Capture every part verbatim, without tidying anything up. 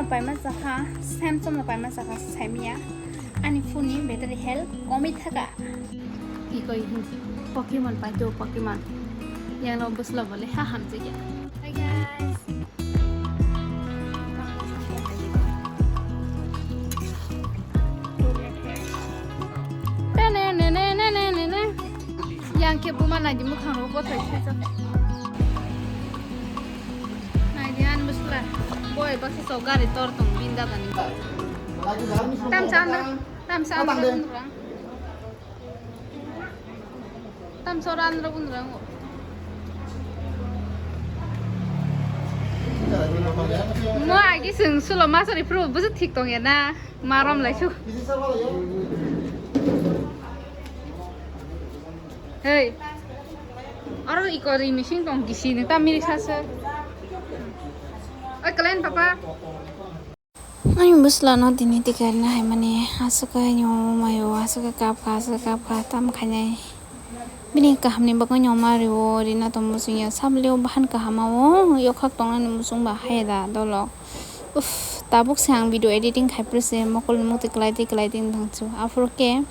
Paima chakha, Samsung no paima chakha, saimya. Ani phone ni battery health komwi thaka. Ikoi hindi. Pokemon paito, Pokemon. Yang no busla bole ha hamjaya. Hi guys. Yang khe buma naidi mukhang ro bothai khe. Naidi ani bwsla. Boi baksa sok gari tor tong bin dagani. Tam chandra, tam chandra bundrang. Tam so randra bundrang. Mo agi sung sulo masari pro busu thik tong ya na. Marom lai su. Hey. Aro iko ri mising tong gisi ni ta mirik sase. Oi, kalen papa. Ani bwsla no tini tikarina hai mani aswk khe nw mayo, aswk khe kap kha, aswk kap kha, tam khainai. Bini kaham ni bagwi nw ma rio, rina tong muchung ya, sablio bahan kaham o, yokhak tong nani muchung ba hai da dolok. Uff, tabuk se ang video editing khai phuru se mokol ni mukti kwlai twi kwlai twi wng thang su. Aphuru khe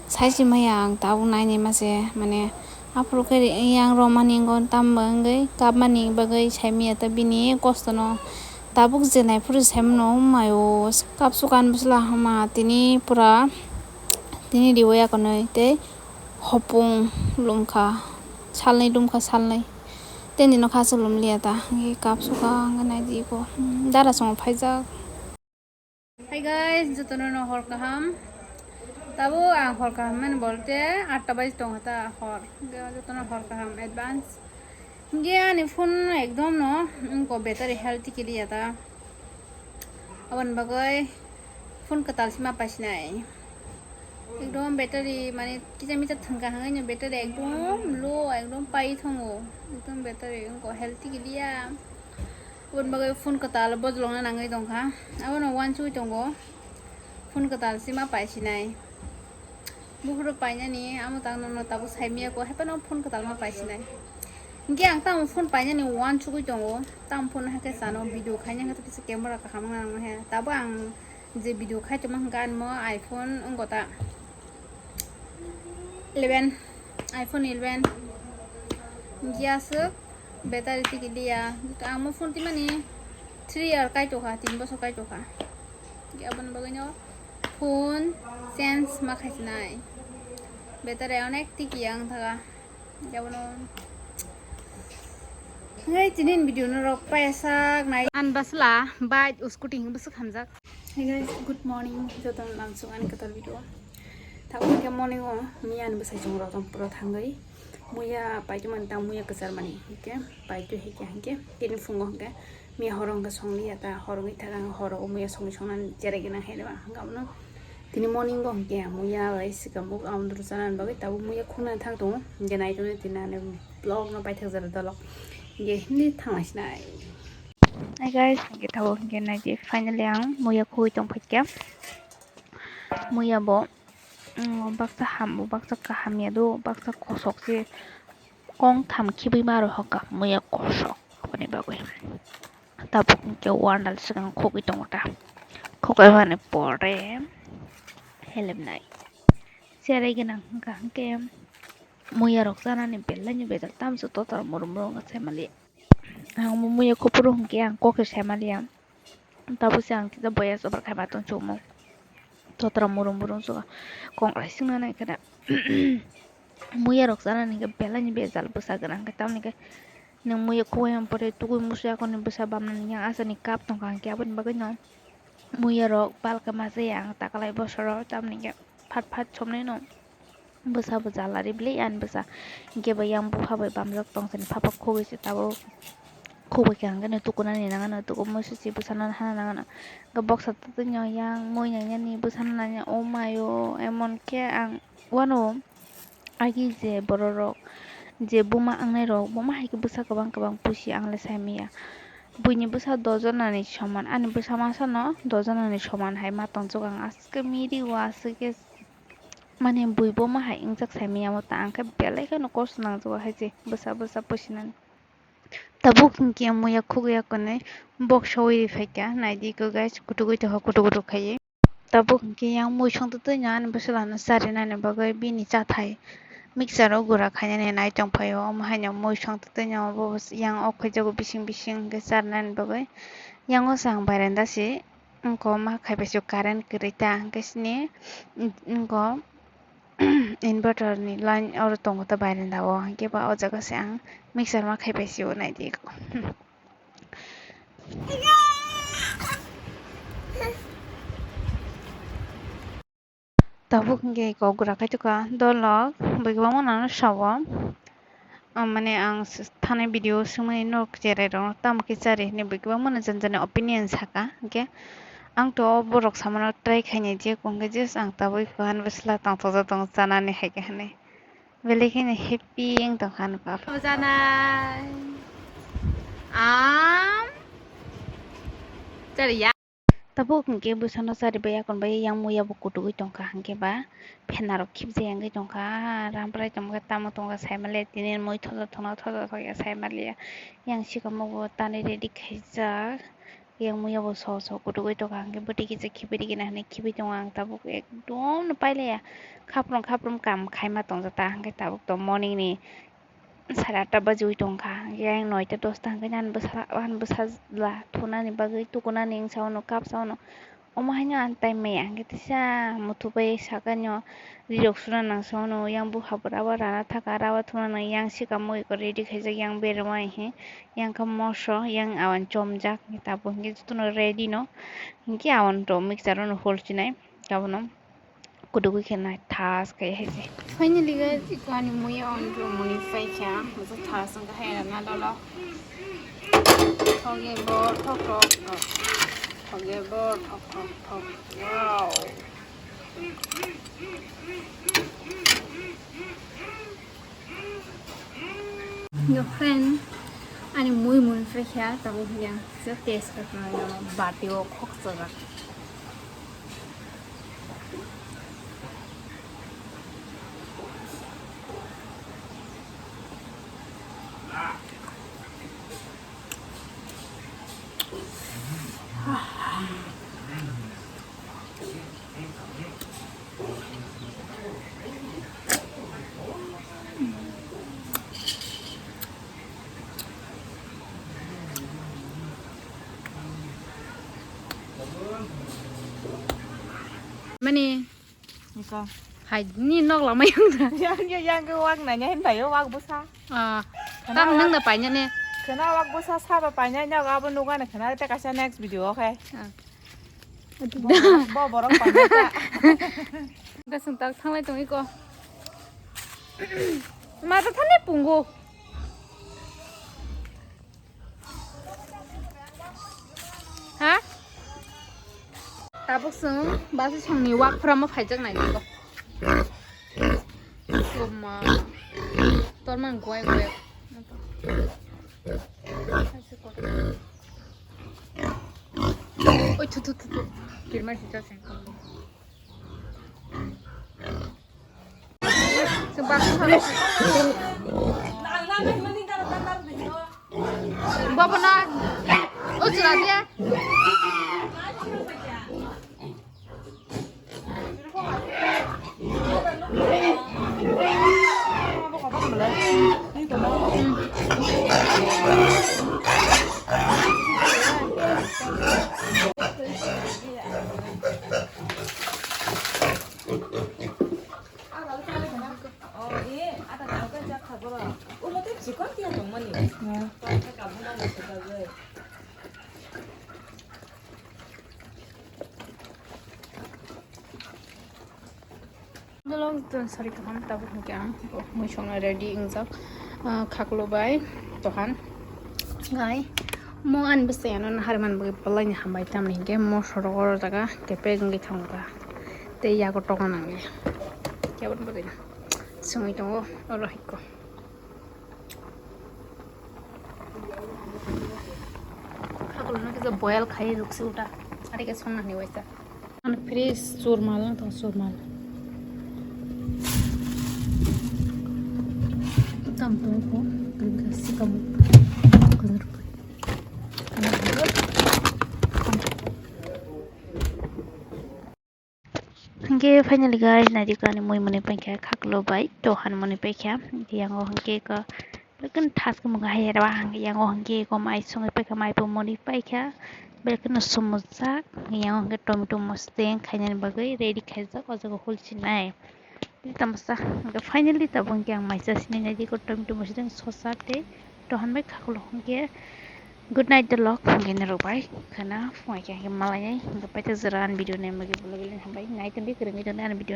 sai se maya ang tabuk nai nai ma se, mane aphuru khe yang rw mani wngkha, tamo wngwi kap mani bagwi sai maya ta bini kosto no tabuk je nai phuru se sai mano mayo kap su kan bwsla hama tini pura tini riwi akonwi tei hopung lumkha salnwi lumkha salnwi. Tei nini kha aswk lum liya ta, hwnkhe kap sukha, hwnkhe nai di eko, hmm, dara songo phaijak. Hi guys, jotono no hor kaham. Tabo ang hor kaham mani bolte atta baji tong ta hor. Hwnkhe jotono hor kaham advance. Hwnkhe ani phone ekdom no wngko battery health tiki liya ta. Aboni bagwi phone kwtal sima paisinai. Ekdom battery mane kisa misa thwngkha hwnwi no battery ekdom low, ekdom pai thango. Ekdom battery wngko health tiki liya. Aboni bagwi phone kwtal bojlokna nangwi tongkha. Abono uansugwi tongo. Phone kwtal sima paisinai. Buphuru painani amo tang nono tabuk saimiyako, haphano phone kwtal ma paisinai. Hwnkhe ang tamo phone painani uansugwi tongo. Tamo phone haikhe chano video khaina haikhe kisa camera kaham wngna nangma he. Tabo ang je video khai tongma hwnkhe animo iPhone wngkha ta eleven, iPhone eleven. Hwnkhe aswk battery tiki liya. Ang mo phone timani three year kaitokha, tin bosor kaitokha. Hwnkhe aboni bagwino phone change ma khaisinai. Battery onek tiki yang thaga. Hwnkhe abono. Hwnkhe tini video no rok paisa nai. An basla bike scooty hwnkhe bwswk hamjak. Hey guys, good morning. Jotono lamsuk ani kwtal video. Tabuk hwnkhe morning o miya ni bwsai chwng rok tong pura thangwi. Muya paitwmani tang muya kwcharmani hwnkhe paitwi hwnkhe hwnkhe tini phungo hwnkhe miya horo hwnkhe songliya ta horo wngwi thaka horo o muya songwi songnani cherai gwnang hai rwma hwnkhe abono tini morning o hwnkhe muya bai swkang buk amdru chanani bagwi tabuk muya khungnani thang tongo hwnkhe nai tongo tini ani vlog no paithak jora dolok hwnkhe hindi thanglasinai. Hi guys, hwnkhe tabuk hwnkhe nai di finally ang muya khugwi tongphaikha muya bo. Baksa ham, baksa kaham ya do, baksa kosok se kong tham khibui ma rw hoka muya kosok aboni bagwi. Tabuk hwnkhe wandal swkang khogwi tongo ta, khogwi mani pore helemnai cherai gwnang hwnkha hwnkhe muya rok chanani belai ni bejal tamsuk totor murum murum wngkha saimanliya. Ang omo muya kuphuru hwnkhe ang kok se saimanliya. Tabuk se ang kisa boya sobar khai ma tong chukmung. Totra murum murum suka kongrai singna nai khana. Muya rok chana ni belai ni bejal bwsa gwnang khe tamni khe nwng muya kuwai pore tugui musu yakoni bwsa bamnani yang asani kap tongkha hwnkhe aboni bagwi no muya rok palka masa yang takalai bosoro tamni khe phat phat somni no. Bwsa bo jala ri bwle ani bwsa hwnkhe bo yang bupha bai bamjak tong sani pha pha khogwi se tabuk khogwi khe hwnkhe no tukunani nang ano tuku muisu se bwsano hana nang ano hwnkhe boksa twi no yang mui nang yani bwsano nang ya o mai o emon khe ang uano agi je borok rok je buma wngnai rok buma hai khe bwsa kwbang kwbang pusi ang le sai manya buini bwsa dojonani soman ani bwsa masa no dojonani soman hai ma tongchuk ang aswk khe miri o aswk khe. Mane bui bo ma hai wngjak sai manya mo ta ang khe belai kheno kosto nangjago hai se bwsa bwsa pusinani. Tabuk hinkhe muya khukya kwnwi bok sawi ri phaikha, naidi khe guys, kutuk ui tongkha, kutuk kutuk khaiwi. Tabuk hinkhe yang mui songtwtwi no ani bwswlano charinani bagwi bini chathai mixer o gura khainani nai tongphaio, omo haino mui songtwtwi no bo yang ok khaijago bising bising hinkhe charinani bagwi. Yang o chwng bairanda se wngkha ma khaipaisio current kwrwi ta hinkhe sini wngkha. Inverter ni line oro tongo ta bairenda o, hinkhe ba o jaga se ang mixer ma khai paisi o naidi. Tabuk hinkhe kok gura kaitukha dolok, bui kwbangma nano sao. Ah, mane ang s-, thani video swngmani nok cherai rok tamo khe chari hinwi bui kwbangma no jani jani opinion saka, hinkhe ang to o borok samano try khainai je, hinkhe just ang tabuk ani bwsla tongthokjak tongo chanani hai khe hinwi belai kheno happy wng tongkha ani baba. Janai am chari ya. Tabuk hinkhe bwsano chari bai yakon bai yang muya bo kutugwi tongkha, hinkhe ba phenarok khibjak wngwi tongkha. Ramprai tongkha, tamo tongkha saimaliya, tini mui thoja thokno thoja thokya saimaliya. Yang sikamo bo tanwi ready khaijak, yang muya bo so so kutugwi tongkha, hinkhe bwtwi kisa khibi rikina hinwi khibi tongo. Ang tabuk ekdom no pailaiya, khaprum khaprum kam khaima tongjak ta, hinkhe tabuk to morning ni sare atta bajiwi tongkha, yang noita dosta hwnkhe ani bwsa, ani bwsajla thunani bagwi tukunani wngsa uno, kap sa uno. Omo haino ani time maya hwnkhe teisa muthubwi sakani o rirok suna nang sa uno, yang buphabo raba rana thaka, raba thuna nang yang sikamo eko ready khaijak, yang berama he, yang kha moso, yang awan chomjak, tabuk hwnkhe jotono ready no, hwnkhe awan to mixer o no hol chinai, abono. Kudugwi khe nai thas khe hai se. Finally guys, iko ani muya on room muni paikha. Masa thas wngkha hai rana dolo. Thoge bo thok thok thok. Thoge bo thok thok thok. Wow. Yo friend, ani mui muni paikha, tabuk yang se taste kha, bati o khok chajak. Mani. Iko. Hai, ni nok lama yang da. Yang, yang, yang ke wak nanya hen tayo, wak busa. Ah, tam nang da paina ne. Kena wak busa saba paina nya abo nuga ne kena te kasa next video, okay? Ah. Bo, bo borok paina ta. Gasung tak thanglai tong iko. Mata thani pungu. Ha? Tabuk chwng basi songni wak phramo phaijak nai tongo. Soma. Tormang guai guai. Oi, thu, thu, thu, thu. Kirma sita seng. Baba na, o chwla de. Dolo, sorry, kaham tabuk hwnkhe ang mui songna ready wngjak, ah, khaklo bai tohan gai mo ani bwsai ano nahar man bagwi belai ni hambai tamni hwnkhe mo sorok oro jaga kepek wngwi thango ta tei yago tokna nangya keboni bagwi songwi tongo oro haikhe. Khaklo no kisa boil khai ruk se uta. Ari ke song nani waisa. Ano fresh churmal ang tong churmal. Tam tong ko, krim ka si kamu. Hingke finally guys, naidi ko ani mui mwnwi paikha khaklo bai, tohan mwnwi paikha. Yango hingke ko belekno thas khe mokhe hai rw hingke yango hingke ko mai songwi paikha, mai bo mwnwi paikha, belekno sumujak. Yango hingke tomato mosdeng khainani bagwi ready khaijak, o jaga hulchinai. Tamsa hingke finally tabuk hingke ang mai chasinai naidi ko tomato mosdeng sosa tei tohan bai khaklo hingke. Good night, the lok. Hingke norok bai khana phungai khe hingke malainai. Hingke paita jora ani video naimani bagwi hambai. Nai tongdi, kwrwngwi tongdi ani video.